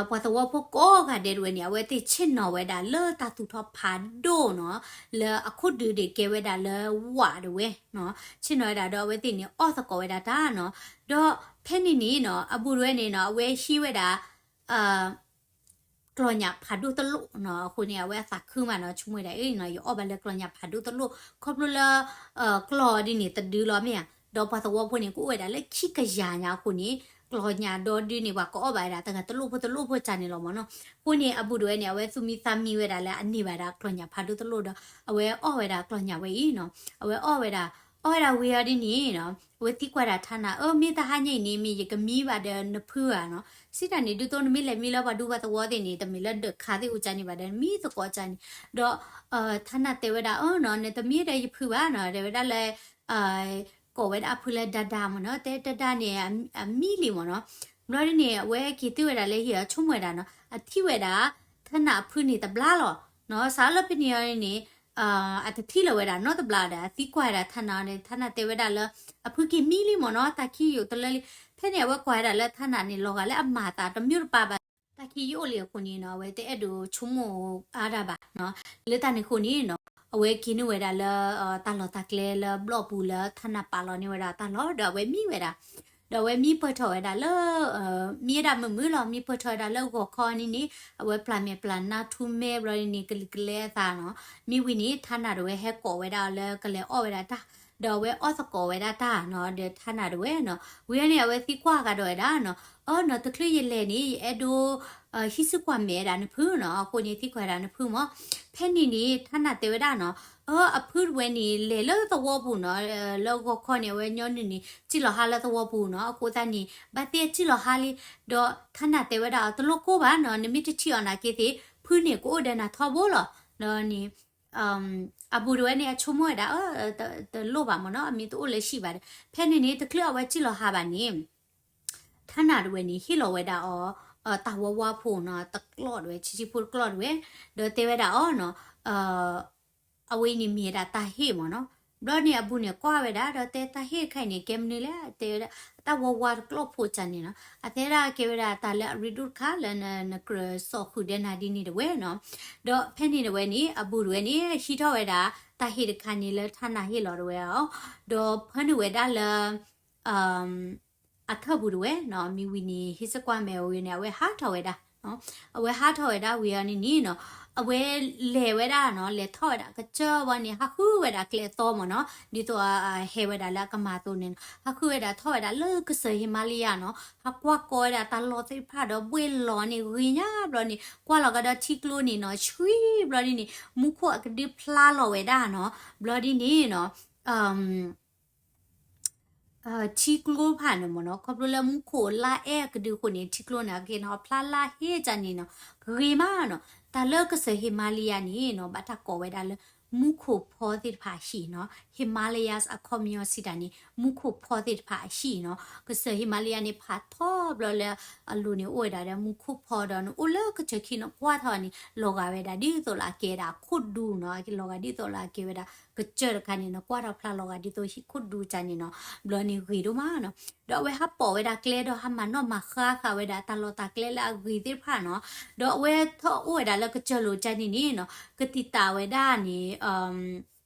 ပှၤသဝီဖိကိးဂၤဒဲးဒၣ်ဝဲန့ၣ် အဝဲသ့ၣ်ဆ့ၣ်နီၤဝဲဒၣ်လၢတၢ်သူၣ်ထီၣ်ဖးဒိၣ်နီၤ, လၢအခိၣ်ဒုးဒၣ်ကဲဝဲဒၣ်လၢဝးဒၣ်ဝဲ, ဆ့ၣ်နီၤဝဲဒၣ်ဒီး အဝဲသ့ၣ်န့ၣ်အီၣ်သကိးဝဲဒၣ်တၢ်နီၤ, ဒီးဖဲန့ၣ်န့ၣ်နီၤ အဘူးဒၣ်ဝဲန့ၣ်နီၤ အဝဲဟံးဝဲဒၣ် ကျီၢ်ညၣ်ဖးဒိၣ်တလိၣ်နီၤ, အဃိန့ၣ် အဝဲအသးခုမးနီၤ, ဆိကမိၣ်ဝဲဒၣ် အ့ၣ်နီၤ ယအီၣ်ဘၣ်လၢကျီၢ်ညၣ်ဖးဒိၣ်တလိၣ်, ခီဖျိလၢ ကျီၢ်ဒ်န့ၣ်တဒုလီၤမ့ၢ်ဧါ, ဒီးပှၤသဝီဖိန့ၣ် ကအိၣ်ဝဲဒၣ်လၢခံကယၤညါအဃိန့ၣ် ကျီၢ်ညၣ်ဒီဒုန့ၣ် ပှၤကအီၣ်ဘၣ်ဝဲဒၣ်တဂၤတလိၣ်ဖိတလိၣ်ဖိကန့ၣ်လီၤမ့ၢ်နီၤ, အဃိန့ၣ် အဘူးဒၣ်ဝဲန့ၣ် အဝဲသူၣ်မံသးမံဝဲဒၣ်လၢအန့ၢ်ဘၣ်ဒၣ်ကျီၢ်ညၣ်ဖးဒိၣ်တလိၣ်ဒီး အဝဲအီၣ်ဝဲဒၣ်ကျီၢ်ညၣ်ဝဲအံၤနီၤ, အဝဲအီၣ်ဝဲဒၣ် အီၣ်ဝဲဒၣ်ဝံၤအီၤဒ်န့ၣ်နီၤ အဝဲသံကွၢ်ဒၣ်ထါနၤ အၢ မ့ၢ်တဟါညါအံၤန့ၣ် မ့ၢ်ယကမံဘၣ်ဒီးနဖုဧါနီၤ, စံးတၢ်န့ၣ် ဒ်သိးနမ့ၢ်လဲၤမံလၢပှၤဒူပှၤသဝီသ့ၣ်န့ၣ် တမ့ၢ်လၢဒၢးခါသ့ၣ်အိၣ်ကန့ၣ်ဘၣ်ဒီး နမံသကိးကန့ၣ်, ဒီး ထါနၤတဲဝဲဒၣ် အၢနီၤ နတမံဒီးယဖုဘၣ်နီၤ, တဲဝဲဒၣ်လၢ ကိးဝဲဒၣ်အဖုလၢဒါဒါမ့ၢ်နီၤ, တဲဒါဒါန့ၣ် အမံလံမ့ၢ်နီၤ, ဘျီဒ်န့ၣ် အဝဲက့ၤတုၤဝဲဒၣ်လၢဟံၣ်အီၤ ဆိကမိၣ်ဝဲဒၣ်နီၤ အထံၣ်ဝဲဒၣ် ထါနၤအဖုန့ၣ်တဘျါလီၤ, စးလၢဖဲန့ၣ်အီၤန့ၣ် အတထံၣ်လၢၤဝဲဒၣ်နီတဘျါဒီး အသံကွၢ်ဝဲဒၣ်ထါနၤန့ၣ် ထါနၤတဲဝဲဒၣ်လၢ အဖုက့ၤမံလံမ့ၢ်နီၤ, တၢ်ခံယိာ်တလၢလံ, ဖဲန့ၣ် အဝဲကွၢ်ဝဲဒၣ်လၢထါနၤန့ၣ် လီၤဂာ်လၢအမၤသးတမံၤတပၤဘၣ်, တၢ်ခံယိာ်လံအဃိန့ၣ်နီၤ အဝဲတအဲၣ်ဒိးဆိကမိၣ်အါတၢ်ဘၣ်, လၢတၢ်န့ၣ်အဃိန့ၣ်နီၤ အဝဲက့ၤန့ၢ်ဝဲဒၣ်လၢ တၢ်လီၢ်တၢ်ကျဲလၢဘျီၣ်ပူၤလၢထါနၢ်ပာ်လီၤန့ၢ်ဝဲဒၣ်တၢ်လီၢ် ဒီးအဝဲမံဝဲဒၣ် ဒီးအဝဲမံပၢၢ်ထီၣ်ဝဲဒၣ်လၢ မံဝဲဒၣ်မုာ်မုာ်လီၤ မံပၢၢ်ထီၣ်ဝဲဒၣ်လၢဂီၤခီန့ၣ်န့ၣ် အဝဲပျၢ်မဲာ်ပျၢ်နါထူမဲဘျီန့ၣ်န့ၣ် ကလံၤကလဲအသးနီၤ မံဝံၤန့ၣ် ထါနၢ်တဝဲဟဲကိးဝဲဒၣ်လၢကလဲၤအီၣ်ဝဲဒၣ်တၢ် ဒီးအဝဲအီၣ်သကိးဝဲဒၣ်တၢ်နီၤ ဒီးထါနၢ်တဝဲနီၤ ဝံၤန့ၣ် အဝဲသံကွၢ်ကဒီးဝဲဒၣ်နီၤ အၢနီၤ တချုးယလဲၤန့ၣ် ယအဲၣ်ဒိး ဟံးစုကွၢ်မဲာ်ဝဲဒၣ်နဖုနီၤ အဃိန့ၣ်သံကွၢ်ဝဲဒၣ်နဖုမၢ် ဖဲန့ၣ်န့ၣ် ထါနၢ်တဲဝဲဒၣ်နီၤ အၢ အဖုတဝဲန့ၣ် လဲၤလၢသဝီပူၤနီၤ လၢဂီၤခီန့ၣ် အဝဲညီနုၢ်န့ၣ် စံၣ်လီၤဟါလၢသဝီပူၤနီၤ အဃိသတးန့ၣ် ဘၣ်သ့ၣ်စံၣ်လီၤဟါလံ ဒီးထါနၢ်တဲဝဲဒၣ်အီၤ တလိၣ်ကိၢ်ဘၣ်နီၤ နမ့ၢ်တထံၣ်အီၤနာ်က့သ့ၣ် ဖုန့ၣ်ကအိၣ်ဒီးနၤထီဘိလီၤ ဒီးန့ၣ် အဘူးတဝဲန့ၣ် အဆိကမိၣ်ဝဲဒၣ် အၢ တလိၣ်ဘၣ်မၢ်နီၤ အမ့ၢ်တအိၣ်လၢဟံၣ်ဘၣ်ဒီး ဖဲန့ၣ်န့ၣ် တချုးအဝဲစံၣ်လီၤဟါဘၣ်န့ၣ် ထါနၢ်တဝဲန့ၣ် ဟ့ၣ်လီၤဝဲဒၣ်အီၤ တၢ်ဝါဝါဖိနီၤ တကျီၢ်တဝဲ ဆံးဆံးဖိတကျီၢ်တဝဲ ဒီးတဲဝဲဒၣ်အီၤနီၤ အဝဲအံၤန့ၣ်မ့ၢ်ဝဲဒၣ်တၢ်ဟ့ၣ်မၢ်နီၤ ဘျီန့ၣ်အဘူးန့ၣ်ကွၢ်ဝဲဒၣ် ဒီးတဲတၢ်ဟ့ၣ်တခါအံၤန့ၣ် ကဲမနုၤလဲၣ် တဲဝဲဒၣ် တၢ်ဝါဝါတကျီၢ်ဖိကၢ်န့ၣ်နီၤ အတဲဒၣ်ကဲဝဲဒၣ်တၢ်လၢအရ့ဒိၣ်တခါလၢနကြၢးစိာ်ဃုာ်ဒီးနၤဒ်န့ၣ်တဝဲနီၤ ဒီးဖဲန့ၣ်တဝဲန့ၣ် အဘူးတဝဲန့ၣ် ဟံးထီၣ်ဝဲဒၣ် တၢ်ဟ့ၣ်တခါန့ၣ်လၢထါနၢ်ဟ့ၣ်လီၤတဝဲအီၤ ဒီးဖၢနုာ်ဝဲဒၣ်လၢ အခၢၣ်ပူၤတဝဲနီၤ မံဝံၤန့ၣ် ဟံးစ့ၢ်ကွၢ်မဲာ်ဝံၤန့ၣ် အဝဲဟးထီၣ်ဝဲဒၣ် အဝဲဟးထီၣ်ဝဲဒၣ်ဝံၤအီၤန့ၣ်န့ၣ်နီၤ အဝဲလဲၤဝဲဒၣ်နီၤ လဲၤထီၣ်ဝဲဒၣ်ကစၢၢ်ဘီန့ၣ် ဟးဃုဝဲဒၣ်ကျဲအသီမၢ်နီၤ ဒ်သိးအဟဲဝဲဒၣ်လၢအကမၤအသိးန့ၣ်နီၤ ဟးဃုဝဲဒၣ်ထီၣ်ဝဲဒၣ်လၢကစၢၢ်ဟ့မါလယါနီၤ ဟးကွၢ်ကီဝဲဒၣ်တၢ်လီၢ်သ့ၣ်တဖၣ်ဒီး ဘှ့ၣ်လီၤန့ၣ် ဂ့ၤညါဘျီန့ၣ် ကွၢ်လီၤကဒီးထံကျိန့ၣ်နီၤ ဆှံဘျီဒ်န့ၣ် မူခိၣ်အကဒုဖျါလီၤဝဲဒၣ်နီၤ ဘျီဒ်န့ၣ်နီၤ ထံကျိတဖၣ်န့ၣ်မၢ်နီၤ ခီဖျိလၢမူခိၣ်လါအဲၣ်ကဒုအဃိန့ၣ် ထံကျိန့ၣ် အက့ၤနီၤ ဖျါလါဟ့ကၢ်န့ၣ်နီၤ ဂ့ၤမးနီၤ တၢ်လၢကစၢၢ်ဟ့မါလယါန့ၣ်နီၤ ဘၣ်တၢ်ကိးဝဲဒၣ်လၢ မူခိၣ်ဖီသ့ၣ်တဖၣ်အဟံၣ်နီၤ Himalayas အခီပညီစံးတၢ်န့ၣ် မူခိၣ်ဖီသ့ၣ်တဖၣ်အဟံၣ်နီၤ ကစၢၢ်ဟ့မါလယါန့ၣ် ဖးထီဘျီလၢ အလိၤန့ၣ်အိၣ်ဝဲဒၣ်ဒီးမူခိၣ်ဖီဒီး နအိၣ်လၢကစၢၢ်ခံနကွၢ်ထီၣ်န့ၣ် လီၤဂာ်ဝဲဒၣ်ဒ်သိးလၢအကဲဝဲဒၣ်ခိၣ်ဒူနီၤ လီၤဂာ်ဒ်သိးလၢအကဲဝဲဒၣ် ကစၢၢ်တခါန့ၣ် နကွၢ်ထီၣ်ဖျါလီၤဂာ်ဒ်သိးဟံၣ်ခိၣ်ဒူကၢ်န့ၣ်နီၤ ဘျီန့ၣ်ဂ့ၤဒိၣ်မးနီၤ ဒီးအဝဲဟးပိာ်ဝဲဒၣ်ကျဲဒီးဟးမၤနီၣ်မၤဃါဃာ်ဝဲဒၣ်တၢ်လီၢ်တၢ်ကျဲလၢအဂ့ၤသ့ၣ်တဖၣ်နီၤ ဒီးအဝဲထီၣ်အိၣ်ဝဲဒၣ်လၢကစၢၢ်လိၤကၢ်န့ၣ်န့ၣ်နီၤ ကတံာ်တာ်ဝဲဒၣ်န့ၣ်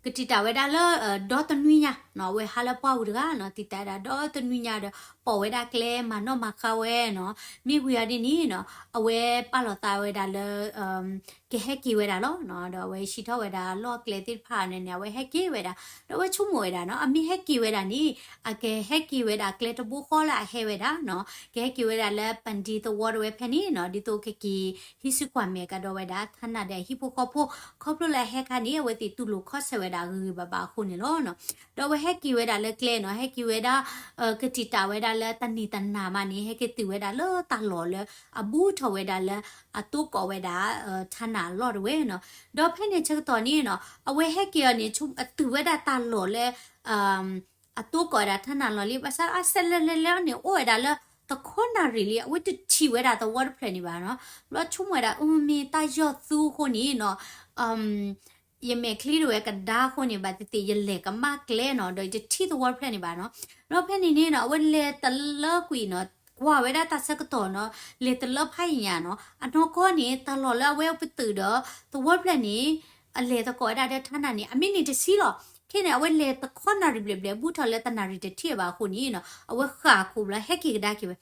ကတံာ်တာ်ဝဲဒၣ်လၢ ဒီတနွံညါနီၤ အဝဲဟးလၢပှၢ်ပူၤတဂၤနီၤ တံာ်တာ်ဝဲဒၣ်ဒီတနွံညါဒီး ပိာ်ဝဲဒၣ်ကျဲမၤနီၣ်မၤဃါဝဲနီၤ မ့ၢ်ဝံၤအီၤဒ်န့ၣ်နီၤ အဝဲပာ်လီၤသးဝဲဒၣ်လၢ ကဟဲက့ၤဝဲဒၣ်လီၤနီၤ ဒီးအဝဲဟံးထီၣ်ဝဲဒၣ်လီၢ်ကျဲသ့ၣ်တဖၣ်န့ၣ်န့ၣ် အဝဲဟဲက့ၤဝဲဒၣ် ဒီးအဝဲဆိကမိၣ်ဝဲဒၣ်နီၤ အမ့ၢ်ဟဲက့ၤဝဲဒၣ်န့ၣ် အကဟဲက့ၤဝဲဒၣ်ကျဲတဘိဃီလၢအဟဲဝဲဒၣ်နီၤ ကဟဲက့ၤဝဲဒၣ်လၢပၣ်ဒံသဝီတဝဲဖဲန့ၣ်နီၤ ဒ်သိးကက့ၤ ဟံးစုကွၢ်မဲာ်ကဒီးဝဲဒၣ် ထါနၢ်ဒီးအဟံၣ်ဖိဃီဖိ ခီဖျိလၢအဟဲခါန့ၣ် အဝဲသ့ၣ်တူၢ်လိာ်ခီဆၢဝဲဒၣ်ဂ့ၤဂ့ၤဘၣ်ဘၣ်အဃိန့ၣ်လီၤနီၤ ဒီးအဝဲဟဲက့ၤဝဲဒၣ်လၢကျဲနီၤ ဟဲက့ၤဝဲဒၣ် ကတံာ်တာ်ဝဲဒၣ်လၢတၢ်န့ၢ်တၢ်နါမးန့ၣ် ဟဲက့ၤတုၤဝဲဒၣ်လၢတၢ်လီၢ်လၢအဘူးထီၣ်ဝဲဒၣ်လၢ အတိကိးဝဲဒၣ် ထါနၢ်အလီၢ်တဝဲနီၤ ဒီးဖဲန့ၣ်ဆၢကတီၢ်န့ၣ်နီၤ အဝဲဟဲက့ၤအီၤန့ၣ် အတုၤဝဲဒၣ်တၢ်လီၢ်လၢ အတိကိးဝဲဒၣ်ထါနၢ်လီၢ်လံ ဘၣ်ဆၣ်အစဲးလဲၤလဲၤလဲၤန့ၣ် အိၣ်ဝဲဒၣ်လၢတခီနၣ်ရံၣ်လံ အဝဲတထံၣ်ဝဲဒၣ်သဝီတဖျၢၣ်န့ၣ်ဘၣ်နီၤ ဘျီဆိကမိၣ်ဝဲဒၣ် အမ့ၢ်တၢ်ယီၢ်သူအဃိန့ၣ်နီၤ ယမဲာ်ချံတဝဲကဒါအဃိန့ၣ် ဘၣ်သ့ၣ်သ့ၣ်ယလဲၤကမၣ်ကျဲနီၤ ဒီးယတထံၣ်သဝီတဖျၢၣ်န့ၣ်ဘၣ်နီၤ ဒီးဖဲန့ၣ်န့ၣ်နီၤ အဝဲလဲၤတလၢကွံာ်နီၤ ကွၢ်ဝဲဒၣ်တၢ်ဆၢကတီၢ်နီၤ လဲၤတလၢဖးယံာ်ညါနီၤ အနီၢ်ကီၢ်န့ၣ် တၢ်လီၢ်လၢအဝဲပတုာ်ဒီး သဝီတဖျၢၣ်န့ၣ် အလဲၤသကိးဝဲဒၣ်ဒီးထါနၢ်န့ၣ် အမံးနံးတဆံလီၤ ခဲန့ၣ် အဝဲလဲၤတခီနၣ်ရံၣ်ဘျဲၣ်ဘျဲၣ် ဘူးထီၣ်လၢတနၣ်ရံၣ်တထံၣ်ဘၣ်အဃိန့ၣ်နီၤ အဝဲဃၣ်ခိၣ်ဘျီ ဟဲက့ၤကဒါက့ၤဝဲ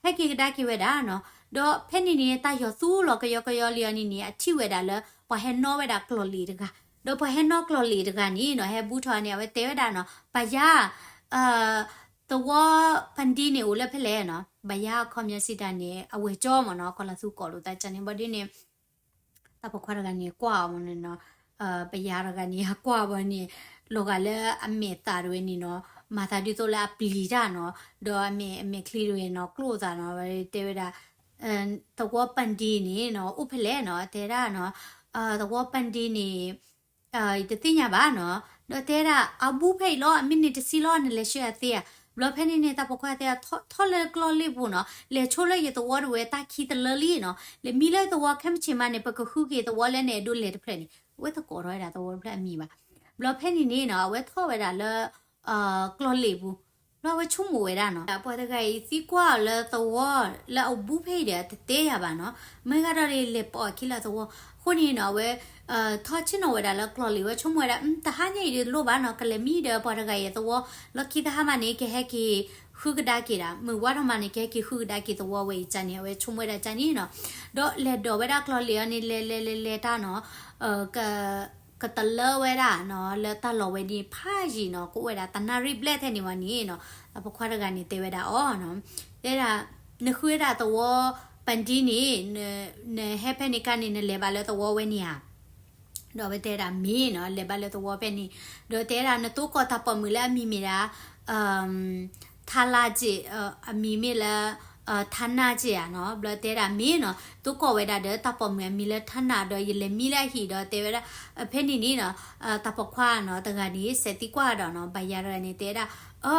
ဟဲက့ၤကဒါက့ၤဝဲဒၣ်နီၤ ဒီးဖဲန့ၣ်န့ၣ် တၢ်ယီၢ်သူလီၤကယီကယီလံအီၤန့ၣ်န့ၣ် အထံၣ်ဝဲဒၣ်လၢ ပှၤဟဲနီၣ်ဝဲဒၣ်ကျီၢ်လ့ၣ်တဂၤ ဒီးပှၤဟဲနီၣ်ကျီၢ်လ့ၣ်တဂၤန့ၣ်နီၤ ဟဲဘူးထီၣ်န့ၣ် အဝဲတဲဝဲဒၣ်နီၤ ပယါ သဝီပၣ်ဒံန့ၣ်အိၣ်လၢဖဲလဲၣ်နီၤ ပယါအခီပညီစံးတၢ်န့ၣ် အဝဲၢ်ကၠီမ့ၢ်နီၤ ကီၢ်လၤသူကီၢ်လိာ်သးကၢ်န့ၣ် ဘၣ်ဒ်န့ၣ် တၢ်ပိာ်ခွါတဂၤန့ၣ် ကွၢ်အီၤမ့ၢ်န့ၣ်နီၤ ပယါတဂၤန့ၣ် ဟးကွၢ်ဘၣ်န့ၣ် လီၤဂာ်လၢအမဲာ်သးတဝဲန့ၣ်နီၤ မၤသးဒ်သိးလၢအပျံၤတၢ်နီၤ ဒီးအမဲာ် အမဲာ်ချံတဝဲနီၤ ကျိၣ်သးနီၤ တဲဝဲဒၣ် သဝီပၣ်ဒံန့ၣ်နီၤ အိၣ်ဖဲလဲၣ်နီၤ တဲဒၣ်နီၤ သဝီပၣ်ဒံန့ၣ် ယတသ့ၣ်ညါဘၣ်နီၤ ဒီးတဲဒၣ် အဘူးဖဲအံၤလီၤ အမံးနံးတဆံလီၤ နလဲၤဆှၢအသ့ဧါ ဘျီဖဲန့ၣ်န့ၣ် တၢ်ပိာ်ခွါတဲ ထီၣ်လၢကျီၢ်လ့ၣ်ပူၤနီၤ လဲၤဆိလၢယသဝီတဝဲတၢ်ခံတလၢလံနီၤ လဲၤမံလၢသဝီခဲမုၢ်ဆ့ၣ်မးန့ၣ် ပကဃုက့ၤသဝီလၢနအဲၣ်ဒိးလဲၤတဖျၢၣ်န့ၣ် အဝဲသကိးထီၣ်ဝဲဒၣ်သဝီတဖျၢၣ်အမံၤဘၣ် ဘျီဖဲန့ၣ်န့ၣ်နီၤ အဝဲထီၣ်ဝဲဒၣ်လၢ ကျီၢ်လ့ၣ်ပူၤ ဘျီဝဲဆိကမိၣ်ဝဲဒၣ်နီၤ, ပှၤတဂၤအံၤသံကွၢ်အီၤလၢသဝီလၢအဘူးဖဲအံၤဒီး တတဲယၤဘၣ်နီၤ, မ့ၢ်ဂၤဒီးလဲၤပိာ်အခံလၢသဝီ, အဃိန့ၣ်နီၤ အဝဲ ထီၣ်ဆ့ၣ်နီၤဝဲဒၣ်လၢကျီၢ်လံၤဝဲဆိကမိၣ်ဝဲဒၣ် တဟါညါအံၤဒ်လိၣ်ဘၣ်နီၤ, ကလဲၤမံဒီးပှၤတဂၤအံၤအသဝီ, လီၢ်ခံတဟါမးန့ၣ် ကဟဲက့ၤဃုကဒါက့ၤဒၣ်, မုၢ်ဝါထီၣ်မးန့ၣ် ကဟဲက့ၤဃုကဒါက့ၤသဝီဝဲအံၤကန့ၣ် အဝဲဆိကမိၣ်ဝဲဒၣ်ကန့ၣ်နီၤ, ဒီးလဲၤဒိးဝဲဒၣ်ကျီၢ်လံၤအီၤန့ၣ် လဲၤလဲၤလဲၤလဲၤတၢ်နီၤ ကတလၢဝဲဒၣ်နီၤ လၢတၢ်လီၢ်ဝဲန့ၣ် ဖးယံာ်နီၤ, ကအိၣ်ဝဲဒၣ်တနၣ်ရံၣ်ဘျဲၣ်ထဲန့ၣ်ဝဲန့ၣ်နီၤ, အဖိခွါတဂၤန့ၣ်တဲဝဲဒၣ်အီၤနီၤ, တဲဒၣ် နဃုဝဲဒၣ်သဝီပၣ်ဒံန့ၣ် နဟဲဖဲန့ၣ်ကါန့ၣ် နလဲၤဘၣ်လၢသဝီဝဲန့ၣ်ဧါ, ဒီးအဝဲတဲဒၣ်မ့ၢ်နီၤ လဲၤဘၣ်လၢသဝီဖဲန့ၣ်, ဒီးတဲဒၣ် နတိၢ်ကီၢ်တၢ်ပိာ်မုၣ်လၢအမံၤမ့ၢ်ဒၣ် ထါလၢ်က့ၢ်, အမံၤမ့ၢ်လၢ ထါနၢ်က့ၢ်ဧါနီၤ, ဘျီတဲဒၣ်မ့ၢ်နီၤ, တိၢ်ကီၢ်ဝဲဒၣ်ဒီးတၢ်ပိာ်မုၣ်အမံၤလၢထါနၢ် ဒီးယလဲၤမံလၢအဟံၣ်ဒီးတဲဝဲဒၣ်, ဖဲန့ၣ်န့ၣ်နီၤ, တၢ်ပိာ်ခွါနီၤ တဂၤန့ၣ် စဲးသံကွၢ်ဒီးနီၤ ဘၣ်ယၤတဂၤန့ၣ် တဲဒၣ်, အ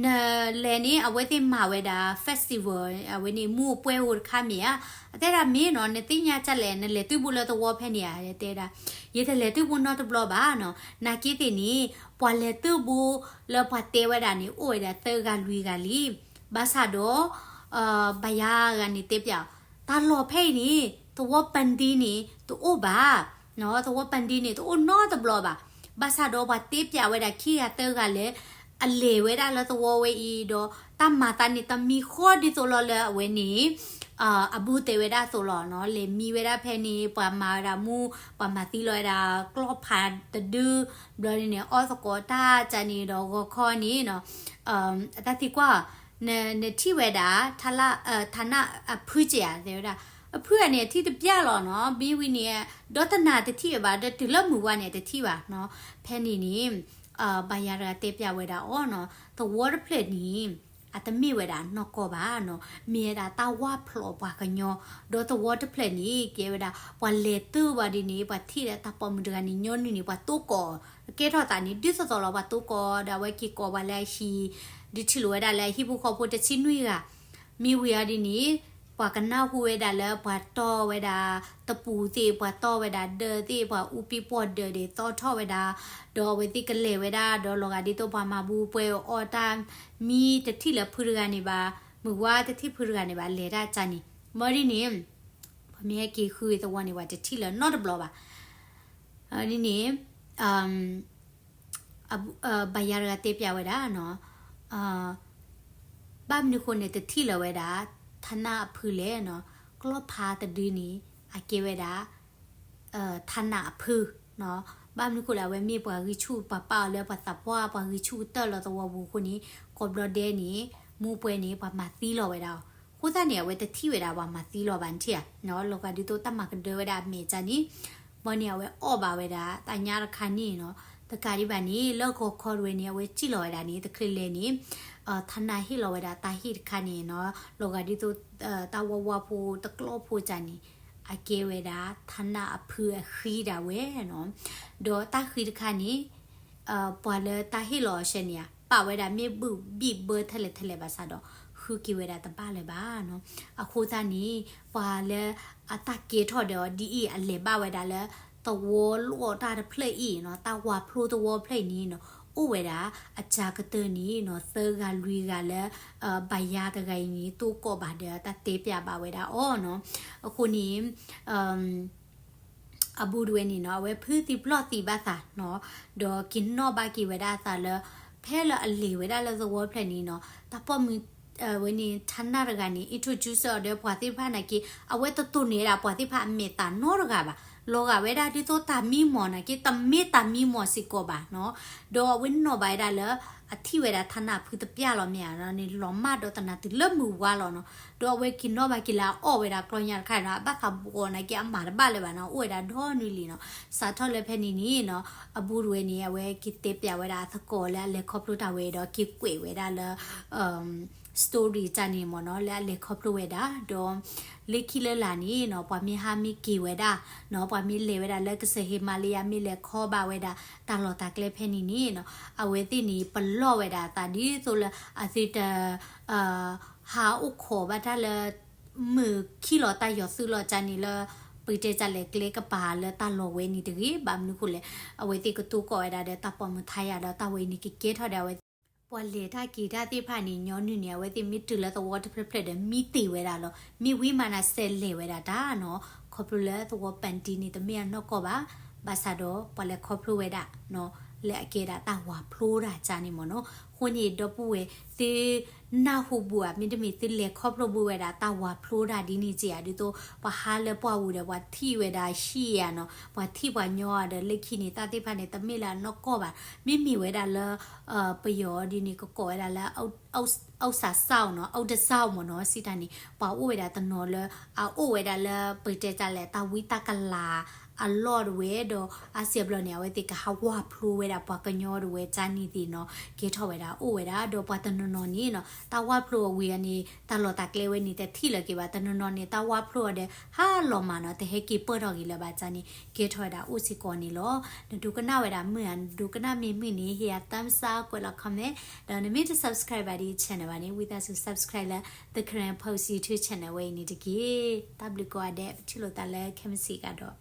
နလဲၤန့ၣ် အဝဲသ့ၣ်မၤဝဲဒၣ် festival အဝဲန့ၣ် မူးအပွဲဧိၤတခါမ့ၢ်ဧါ, အတဲဒၣ်မ့ၢ်နီၤ, နသ့ၣ်ညါကလဲၣ် နလဲၤတုၤဘိလၢသဝီဖဲန့ၣ်ဧါ, တဲဒၣ်, ယတလဲၤတုၤဘိနီတဘျီဘၣ်နီၤ, နာ်က့သ့ၣ်န့ၣ် ပှၤလဲၤတုၤဘိလၢပှၤတဲဝဲဒၣ်န့ၣ် အိၣ်ဝဲဒၣ်သၢဂၤလွံၢ်ဂၤလံ, ဘၣ်ဆၣ်ဒီး ဘၣ်ယၤဂၤန့ၣ်တဲပျး, တၢ်လီၢ်ဖဲအံၤန့ၣ် သဝီပၣ်ဒံန့ၣ် တအိၣ်ဘၣ်, သဝီပၣ်ဒံန့ၣ် တအိၣ်နီတဘျီဘၣ်, ဘၣ်ဆၣ်ဒီးပှၤတဲပျးဝဲဒၣ်ခံဂၤသၢဂၤလၢ အလဲၤဝဲဒၣ်လၢသဝီဝဲအံၤဒီး တၢ်မၤသးန့ၣ် တမံၤဃီဒ်သိးလီၤလၢအဝဲန့ၣ် အဘူးတဲဝဲဒၣ်အသိးလီၤနီၤ, လဲၤမံဝဲဒၣ်ဖဲန့ၣ် ပှၤမၤဝဲဒၣ်မူ, ပှၤမၤသံလီၤဝဲဒၣ်ကျီၢ်ဖးတဒု, ဘျီန့ၣ် အီၣ်သကိးတၢ်ကန့ၣ်ဒီးဂီၤခီန့ၣ်နီၤ, အတၢ်သံကွၢ်, နထံၣ်ဝဲဒၣ် ထါနၢ်အဖုက့ၢ်ဧါ တဲဝဲဒၣ်, အဖုဧါန့ၣ် အထံၣ်တပျၢ်လီၤနီၤ, မ့ၢ်ဝံၤန့ၣ် ဒီတနၤတထံၣ်ဘၣ် ဒီးတုၤလၢမုၢ်ဝါန့ၣ် တထံၣ်ဘၣ်နီၤ, ဖဲန့ၣ်န့ၣ် ဘၣ်ယၤတဂၤတဲပျးဝဲဒၣ်အီၤနီၤ, သဝီတဖျၢၣ်န့ၣ် အတမ့ၢ်ဝဲဒၣ်နီၢ်ကီၢ်ဘၣ်နီၤ, မ့ၢ်ဝဲဒၣ်တၢ်ဝၢ်ဖျိးပှၤကညီ, ဒီးသဝီတဖျၢၣ်န့ၣ် ကဲဝဲဒၣ် ပှၤလဲၤတုၤဘၣ်ဒ်န့ၣ် ပှၤထံၣ်ဒီးတၢ်ပိာ်မုၣ်တဂၤန့ၣ် ညီနုၢ်န့ၣ် ပှၤတိၢ်ကီၢ်, ကဲထီၣ်သးန့ၣ် ဒ်သိးသိးလီၤ ပှၤတိၢ်ကီၢ်ဒီး အဝဲက့ၤကိးပှၤလၢအဟံၣ်, ဒုးထံၣ်လိာ်ဝဲဒၣ်လၢအဟံၣ်ဖိဃီဖိတဆံနွံဂၤ, မ့ၢ်ဝံၤအီၤဒ်န့ၣ် ပှၤကနၢ်ဟူဝဲဒၣ်လၢပှၤတီၢ်ဝဲဒၣ်တပူၤသ့ၣ်, ပှၤတီၢ်ဝဲဒၣ်ဒၢးသ့ၣ်, ပှၤအူပံပှီၢ်ဒၢးဒ်သိးထီၣ်ဝဲဒၣ်, ဒီးအဝဲသ့ၣ်ကလဲၤဝဲဒၣ် ဒီးလီၤဂာ်ဒ်သိးပှၤမၤဘူးပွဲအီၣ်တၢ်, မံတထံၣ်လၢဖုတဂၤန့ၣ်ဘၣ်, မုၢ်ဝါတထံၣ်ဖုတဂၤန့ၣ်ဘၣ် လဲၤတၢ်ကန့ၣ်, မ့ၢ်ဒ်န့ၣ် ပှၤမ့ၢ်ဟဲက့ၤဃုသဝီန့ၣ် ပှၤတထံၣ်လၢၤနီတဘျီဘၣ်. ဒ်န့ၣ် ဘၣ်ယၤတဂၤတဲပျးဝဲဒၣ်နီၤ, ဘၣ်မနုၤဃိန့ၣ် တထံၣ်လၢၤဝဲဒၣ် ထါနၢ်အဖုလဲၣ်နီၤ, ကျီၢ်ဖးတဒုန့ၣ် အကဲဝဲဒၣ် ထါနၢ်အဖုနီၤ, ဘၣ်မနုၤဃိလဲၣ် အဝဲမ့ၢ်ပှၤဂံၢ်ဆူၣ် ပှၤပာ်အီၤလၢပှၤသးပှၢ် ပှၤဂံၢ်ဆူၣ်ကတၢၢ်လၢသဝီပူၤအဃိန့ၣ် ကိးဘျီဒဲးန့ၣ် မူးပွဲန့ၣ် ပှၤမၤသံလီၤဝဲဒၣ်အီၤ, အဃိသတးန့ၣ် အဝဲတထံၣ်ဝဲဒၣ်ပှၤမၤသံလီၤဘၣ်နထံၣ်ဧါ, လီၤဂာ်ဒ်သိးတၢ်မၤကဒၢဝဲဒၣ်အမဲာ်ကန့ၣ်, ဘၣ်န့ၣ် အဝဲအီၣ်ဘၣ်ဝဲဒၣ် တၢ်ညါတခါန့ၣ်နီၤ, တကးဒံးဘၣ်န့ၣ် လၢဂီၤခီတဝဲန့ၣ် အဝဲစံၣ်လီၤဝဲဒၣ်န့ၣ် တချုးလဲၤန့ၣ် ထါနၢ်ဟ့ၣ်လီၤဝဲဒၣ်တၢ်ဟ့ၣ်တခါန့ၣ်နီၤ, လီၤဂာ်ဒ်သိး တၢ်ဝါဝါဖိတကျီၢ်ဖိကန့ၣ် အကဲဝဲဒၣ် ထါနၢ်အဖုအဃံဒၣ်ဝဲနီၤ, ဒီးတၢ်ဃံတခါန့ၣ် ပှၤလၢတၢ်ဟ့ၣ်လီၤအီၤဆဲန့ၣ် ပာ်ဝဲဒၣ်မ့ၢ်ဘုၣ်ဘံၣ်ဘၢထဲလဲၣ်ထဲလဲၣ်ဘၣ်ဆၣ်ဒီး ဃုက့ၤဝဲဒၣ်တဘၣ်လၢၤဘၣ်နီၤ, အဃိသတးန့ၣ် ပှၤလၢအတၢ်ကဲထီၣ်ဒီးအီၤဒ်အံၤ အလဲၤဘၣ်ဝဲဒၣ်လၢ သဝီလိၣ်တၢ်တဖျၢၣ်အံၤနီၤ, တၢ်ဝါဖျိသဝီဖျၢၣ်အံၤန့ၣ်နီၤ, အိၣ်ဝဲဒၣ် အစှၤကတၢၢ်န့ၣ်နီၤ သၢဂၤလွံၢ်ဂၤလၢ ဘၣ်ယၤတဂၤအံၤန့ၣ် တိၢ်ကီၢ်ဘၣ်ဒီးတၢ်တဲပျးဘၣ်ဝဲဒၣ်အီၤနီၤ, အဃိန့ၣ် အဘူးတဝဲန့ၣ်နီၤ အဝဲဖုသံပျီၢ်သံဘၣ်သးနီၤ, ဒီးက့ၤနီၣ်ဘၣ်က့ၤဝဲဒၣ်အသးလၢ ဖဲလၢအလဲၤဝဲဒၣ်လၢသဝီဖျၢၣ်န့ၣ်နီၤ, တၢ်ပိာ်မုၣ် ဝဲန့ၣ် ထါနၢ်တဂၤန့ၣ် introduce အီၤဒီးပှၤသ့ၣ်တဖၣ်နာ်က့ အဝဲတတိၢ်န့ၢ်ဝဲဒၣ်ပှၤသ့ၣ်တဖၣ်အမဲာ်သးနီတဂၤဘၣ်, လီၤဂာ်ဝဲဒၣ်ဒ်သိးတၢ်မံမီၢ်နာ်က့ တမ့ၢ်တၢ်မံမီၢ်စ့ၢ်ကီးဘၣ်နီၤ, ဒီးအဝဲနီၣ်ဘၣ်ဝဲဒၣ်လၢ အထံၣ်ဝဲဒၣ်ထါနၢ်အဖုတပျၢ်လီၤမ့ၢ်ဧါန့ၣ် လီၤမၢ်ဒီးတနၤတုၤလၢမုၢ်ဝါလီၤနီၤ, ဒီးအဝဲက့ၤနီၣ်ဘၣ်က့ၤလၢအအီၣ်ဝဲဒၣ်ကျီၢ်ညါတခါနီၤ အဘၣ်သးဘှီးနာ်က့ အမၤတဘၣ်လၢၤဘၣ်နီၤ အိၣ်ဝဲဒၣ်ဒီနွံလံနီၤ, စးထီၣ်လၢဖဲန့ၣ်န့ၣ်နီၤ အဘူးတဝဲန့ၣ် အဝဲက့ၤတဲပျးဝဲဒၣ်အသကိးလၢအလဲၤခီဖျိတၢ်ဝဲဒီး က့ၤကွဲးဝဲဒၣ်လၢ story တၢ်န့ၣ်မ့ၢ်နီၤ လၢအလဲၤခီဖျိဝဲဒၣ် ဒီး လၢခံလၢလာ်န့ၣ်နီၤ ပှၤမ့ၢ်ဟးမ့ၢ်က့ၤဝဲဒၣ်နီၤ ပှၤမ့ၢ်လဲၤဝဲဒၣ်လၢကစၢၢ်ဟ့မါလယါ မ့ၢ်လဲၤခီဘၣ်ဝဲဒၣ်တၢ်လီၢ်တၢ်ကျဲဖဲန့ၣ်န့ၣ်နီၤ အဝဲသ့ၣ်န့ၣ် ပလီၢ်ဝဲဒၣ်အသးဒ်သိးလၢအသုတ ဟးအိၣ်ခိးဘၣ်တၢ်လၢ မုၢ်ခံလီၤတၢ်ယီၤသုးလီၤကန့ၣ်လၢ ပကတဲတၢ်လဲၤကျဲကပၤလၢတၢ်လီၢ်ဝဲန့ၣ်တဂ့ၤ ဘၣ်မနုၤဃိလဲၣ် အဝဲသ့ၣ်ကတိၢ်ကီၢ်ဝဲဒၣ်ဒီးတၢ်ပိာ်မုၣ်ထါယၤဒီးတၢ်ဝဲအံၤန့ၣ် ကကဲထီၣ်ဒီးအဝဲသ့ၣ် ပှၤလဲၤတၢ်က့ၤတၢ်သ့ၣ်တဖၣ်န့ၣ် ညီနုၢ်န့ၣ် အဝဲသ့ၣ်မ့ၢ်တုၤလၢသဝီတဖျၢၣ်ဖျၢၣ်ဒီး မံသ့ၣ်ဝဲဒၣ်လီၤ. မ့ၢ်ဝံၤမးနၤစဲးလဲၤဝဲဒၣ်တၢ်နီၤ, ခီဖျိလၢသဝီပၣ်တံန့ၣ် တမ့ၢ်အနီၢ်ကီၢ်ဘၣ်, ဘၣ်ဆၣ်ဒီးပှၤလဲၤခီဖျိဝဲဒၣ်နီၤ, လၢအကဲဒၣ်တၢ်ဝၤဖျိတၢ်ကါန့ၣ်မ့ၢ်နီၤ. အဃိန့ၣ် ဒီပုၢ်ဝဲၢ် သုနၢ်ဟူဘူးဧါ, မ့တမ့ၢ်သုလဲၤခီဖျိဘူးဝဲဒၣ်တၢ်ဝၤဖျိတၢ်ဒ်န့ၣ်က့ဧါ, ဒ်သိးပှၤဟးလၢပှၢ်ပူၤဒီး ပှၤထံၣ်ဝဲဒၣ်ဟံၣ်ဧါနီၤ, ပှၤထံၣ်ပှၤညီဧါဒီး လၢခံန့ၣ် တၢ်သ့ၣ်တဖၣ်န့ၣ် တမ့ၢ်လၢအနီၢ်ကီၢ်ဘၣ်, မ့မ့ၢ်ဝဲဒၣ်လၢ ပယီၤဒ်န့ၣ် ကကိးဝဲဒၣ်လၢ အီၣ်စးစၢ်နီၤ, အီၣ်တစၢ်မ့ၢ်နီၤ, စံးတၢ်န့ၣ် ပှၤအိၣ်ဝဲဒၣ်တနီၤလၢ အအိၣ်ဝဲဒၣ်လၢ ပတဲတၢ်လဲၣ် တၢ်ဝံတၢ်ကလၤအလီၢ်တဝဲဒီး အါစုအါဘျီန့ၣ် အဝဲသ့ၣ်ကဟးဝၤဖျိဝဲဒၣ်ပှၤကညီတဝဲကါန့ၣ်သ့ၣ်နီၤ, ကဲထီၣ်ဝဲဒၣ်အိၣ်ဝဲဒၣ်, ဒီးပှၤတနီၤနီၤန့ၣ်နီၤ တၢ်ဝၤဖျိအဝံၤအန့ၣ် တၢ်လီၢ်တၢ်ကျဲဝဲန့ၣ် တထံၣ်လၢၤက့ၤဘၣ်, တနီၤနီၤန့ၣ် တၢ်ဝၤဖျိအီၤဒီး ဟးလီၤမးနီၤ, တဟဲက့ၤပၢၢ်ထီၣ်က့ၤလၢၤဘၣ်ကါန့ၣ် ကဲထီၣ်ဝဲဒၣ်အိၣ်စ့ၢ်ကီးန့ၣ်လီၤ. နဒိကနၣ်ဝဲဒၣ်မုာ်ဧါ, နဒိကနၣ်မ့ၢ်မုာ်န့ၣ် ဟ့ၣ်ယၤ thumbs up ကွဲးလီၤ comment, ဒီးနမ့ၢ်တ subscribe ဘၣ်ဒ် channel ဘၣ်န့ၣ် ဝံသးစူၤ subscribe လၢ The Karen Post YouTube channel ဝဲအံၤန့ၣ်တက့ၢ်. တၢ်ဘျုးကိးဂၤဒဲး, ပထံၣ်လိာ်သးလၢခဲမုၢ်ဆ့ၣ်ကဒီး